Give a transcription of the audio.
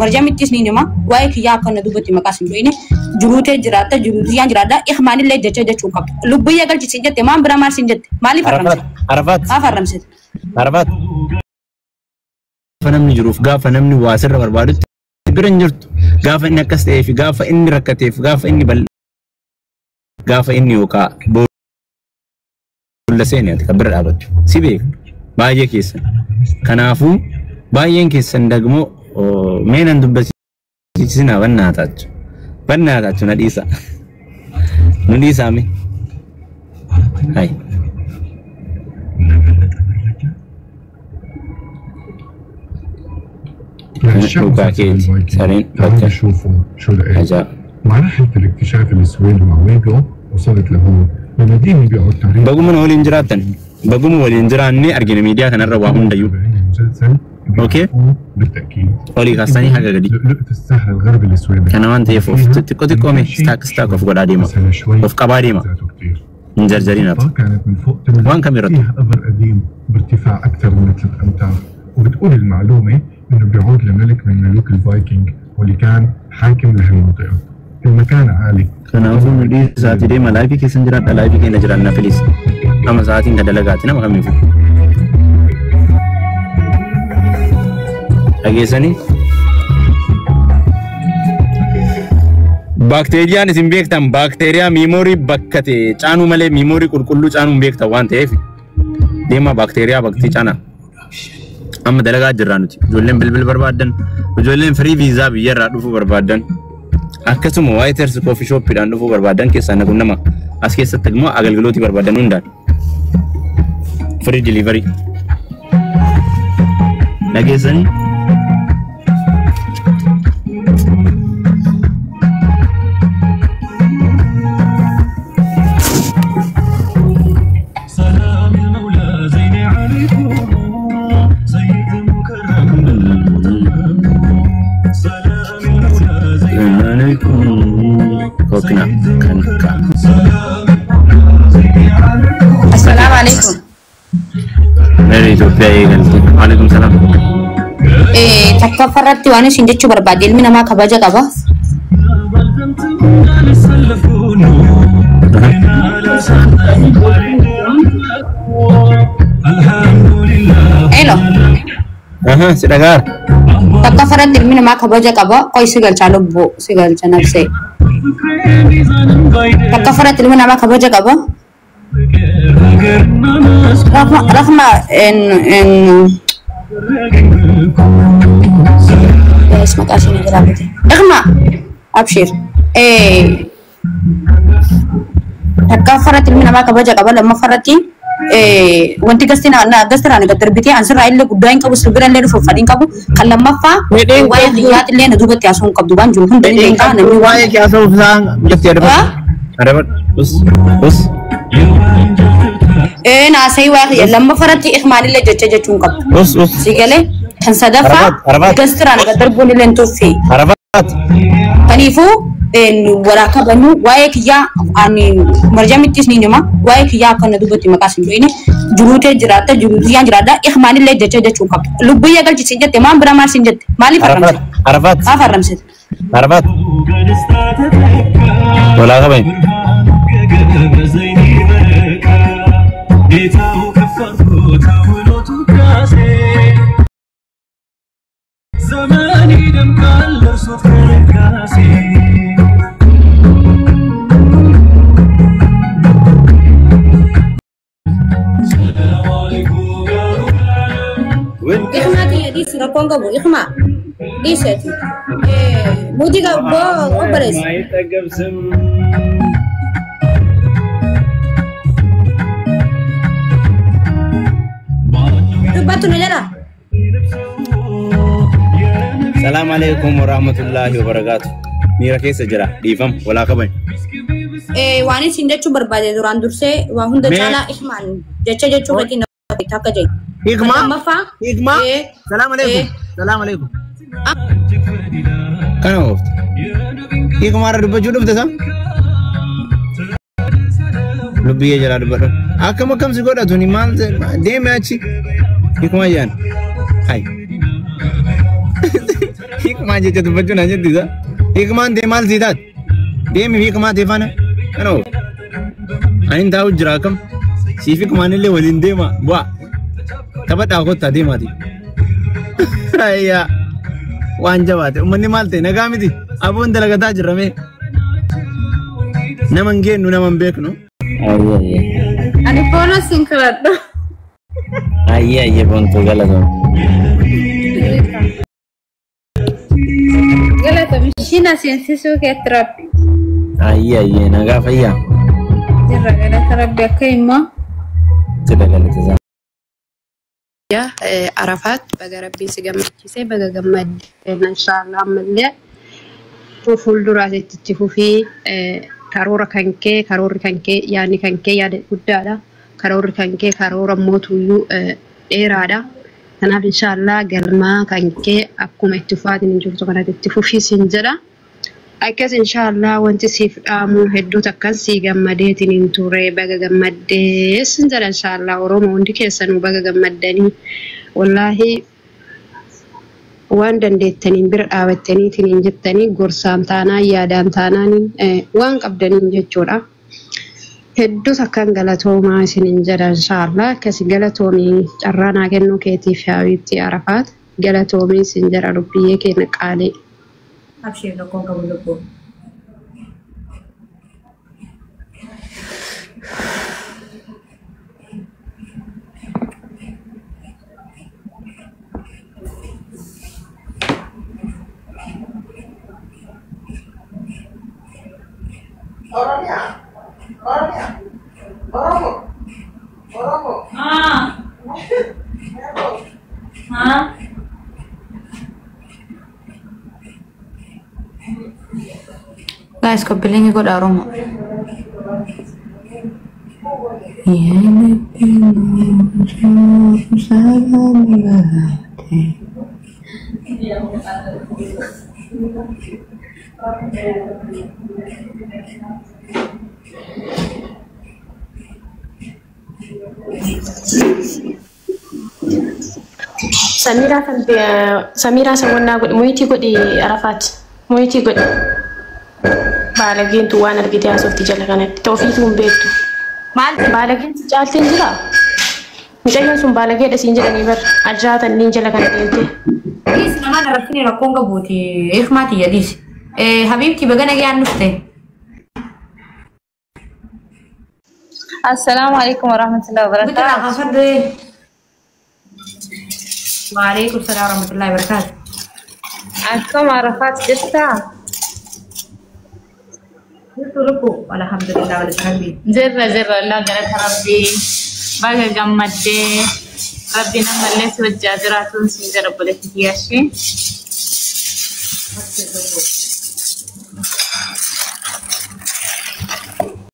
Marjamittis ni hima waa'ee kiyyaa akka na dubbatti maqaa sin dhoyne jiruutee jiraatta jiruutiyaan jiraadha ihmaanillee jecha jechuu qabdu. Lubbiyya galchisiin jette maan bira maal siin jette maaliif Arafaat arramsite? Arafaat Maaf arramsite? Arafaat. Gaafa namni jiruuf gaafa namni waa sirra barbaadutti bira hin jirtu. Gaafa inni akkas ta'eef gaafa inni rakkateef gaafa inni bal gaafa inni yookaan boolla seene ati kan bira dhaabattu si beeka baay'ee keessan. Kanaafuu baay'een keessan dagmoo mee nan dubbisiisinaa bannaataachu bannaataachu na dhiisa nu dhiisaa mee hai. لعشاق Dhugaa مسلسل keeti الفايكنج sareen تعالوا bakka شوفوا شو لقيت. ajaa'iba. مع رحلة الاكتشاف اللي سويته مع ويجو وصلت لهون لمدينة بيقعد تاريخ Baguma na waliin jiraattan baguma waliin jiraannee argina miidiyaa kanarra waa hundayyuu. متابعين المسلسل Okay. بيعرفوه بالتأكيد. Olii kaastanii haga gadi. لؤلؤة الساحل الغربي السويدي Kana waan ta'eef of فيها xixiqqoo xiqqoo mee شيء staak staak of godhaa deema. بس هلا شوي Of qabaa deema. ذاته كتير. Hin jarjariin ati. كانت من فوق تل Waan kam irratti? فيها قبر قديم بارتفاع أكثر من 3 أمتار، وبتقول المعلومة إنه بيعود لملك من ملوك الفايكنج واللي كان حاكم لهالمنطقة. المكان عالي. Kanaafuu nu dhiisaati deema laayifii keessan jiraadha laayifii keenya jiraanna filis. Amma sa'aatiin kan dalagaati nama kamiifuu. Dhageessanii? Baakteeriyaan isin beektan baakteeriyaa miimoorii bakka ta'e caanuu malee miimoorii qulqulluu caanuu hin beektan waan ta'eef deema baakteeriyaa bakti caana. Amma dalagaa jirraa nuti ijoolleen bilbil barbaaddan ijoolleen firii viizaa biyyarraa dhufuu barbaaddan akkasuma waayiters koofii shooppiidhaan dhufuu barbaaddan keessaa na qunnama as keessatti immoo agalgilootii barbaaddan hundaan firii diliivarii dhageessanii. سلام المولى زين عليكم سيد مكرم بالمتمم سلام المولى زين Kookina kan ka'a. سلام المولى زين عليكم Assalaamu alaikum. Meeri Itoophiyaa eegalte. Waalaikum salaam. Takkaffaa irratti waan isin jechuu barbaade ilmi namaa kabaja qaba. الحمد لله Elo. Aha, si dhagaara. Takkaffaa irratti ilmi namaa kabaja qaba. Qoy si galchaa lubbuu si galcha nafsee. Takkaffaa irratti ilmi namaa kabaja qaba. Rahma rahma en en Guys, maqaa ishee ni jiraafate. Iqma abshir. Takkaffaa irratti ilmi namaa kabaja qaba. Lammaffaa irratti wanti gastiraan gad darbitee ansirraa illee guddaa hin qabu sirbira illee dhufuuf fadhiin qabu. Kan lammaffaa Fedhiin waa'ee qabdu. xiyyaati illee na duubatti haasa'uu hin qabdu waan jiru hunda illee hin qabu namni waan. Waa'ee kee haasa'uuf isaan jettee adabadhu. Adabadhu. Us. Us. Naasa'ii waa'ee xiyyaa lammaffaa irratti iqmaan illee jecha jechuu hin qabdu. Us. Us. Si galee kan sadaffaa Arafaat, Arafaat. gastiraan gad darbuun illee hin tuffee. Arafaat. Kanaafuu walaa kabajnu waa'ee kiyyaa ani marjamittis ni hima waa'ee kiyyaa akka na dubbatti maqaa sin dhoyne jiruutee jiraatta jiruutiyaan jiraadha ihmaanillee jecha jechuu qabdu. Lubbiyya galchisiin jette maan bira maal siin jette maaliif Arafaat. arramsite? Arafaat. Maaf arramsite? Arafaat. Walaa kabajnu. ዘመን ይደምቃል እርሱ ከነጋሴ Ihmaa kiyya dhiisi rakkoon qabu ihmaa dhiiseeti. Muudii qabu obboleessa. Dubbattu nu jedha. Salaam alaikum warahmatullahi wabarakaatu. Miira keessa jira dhiifama walaa kabajnu. Waan isin jechuu barbaade duraan dursee waa hunda Mee- caalaa ihmaan jecha jechuu irratti na akka jedhu. Hikmaa. Lammaffaa. Hikmaa. Salaam alaikum. Salaam alaikum. Kana oofta. Hikmaa irra dubbachuu dhufte sam? Lubbiyyee jalaa dubbadhu. Akkam akkam si godhatu ni maal deeme achi. Hikmaa jaan. Hai. Maal jecha dubbachuu naan jetti isa. Hiikmaan tee maal sii taate? Deemi hiikmaa tee faana. Kana oo. Ani taa'u jira akkam. Siif hiikmaan illee waliin deema. Bu'aa. Taphadhaa kottaa deemaati. Ayyaa. Waan jabaate. Uummanni maal ta'e nagaa miti. Aboon dalagataa jirra mee. Nama hin geennu nama hin beeknu. Ayyee. Ani foona sin kadhadhu. Ayyee ayyee boontuu galatoom. Galatoomi ishiin aseensisuu keetti rabbi. Ayyee ayyee nagaa fayyaa. Jirra galata rabbi akka immoo. Sida galata. Arafaat baga rabbiin si gammachiisee baga gammaddee inshaallah ammallee fuulduraas itti fufii karoora kan kee karoorri kan kee yaadni kan kee yaada guddaadha. Karoorri kan kee karoora mootuyyuu dheeraadha. Kanaaf inshaallah galmaa kan kee akkuma itti fufaatiin hin jirtu kanatti itti fufii siin jedha. Akkas inshaallah wanti siif dhaamu hedduu takkan sii gammadeetiin hin turre baga gammaddee sin jedha inshaallah Oromoo hundi keessanuu baga gammaddanii wallaahi waan dandeettaniin bira dhaabattaniitiin hin jettanii gorsaan taanaan yaadaan taanaan waan qabdaniin jechuudha. Hedduu takkan galatoomaa isinin jedha inshaallah akkasi galatoomii carraa naa kennuu keetiif haawiitti Arafaat galatoomii isin jedha lubbiyyee keenya qaalii. Abshir rakkoon qabu lubbuu. Guys, copy godha Oromoo. Samiraa kan Samiraa sawwannaa godhi moyitii godhi Arafaat moyitii godhi. Baalageentu waan argite haasofti jala kanatti ta'uufiitu hin beektu. Maal? Baalageen si caalteen jira. Mucayyoon sun baalageedha siin jedhanii bar ajjaatan niin jala kana deemte. Dhiis namaan arrabsine rakkoon qabuuti. Ikmaati jedhiis. Habiibti baga nagaan dhufte. Assalaamu alaikum warahmatullahi Biqilaa wabarakatuh. kaafadde. Waalaikum salaam warahmatullahi wabarakatuh. Akkam Arafaat jirtaa? Jirtu lubbuu. Alhamdulillah walii rabbi. Jirra jirra Allah galata rabbii baga gammaddee rabbiin ammallee si wajjaa jiraatuun siin jedha obboleetti kiyyaashee.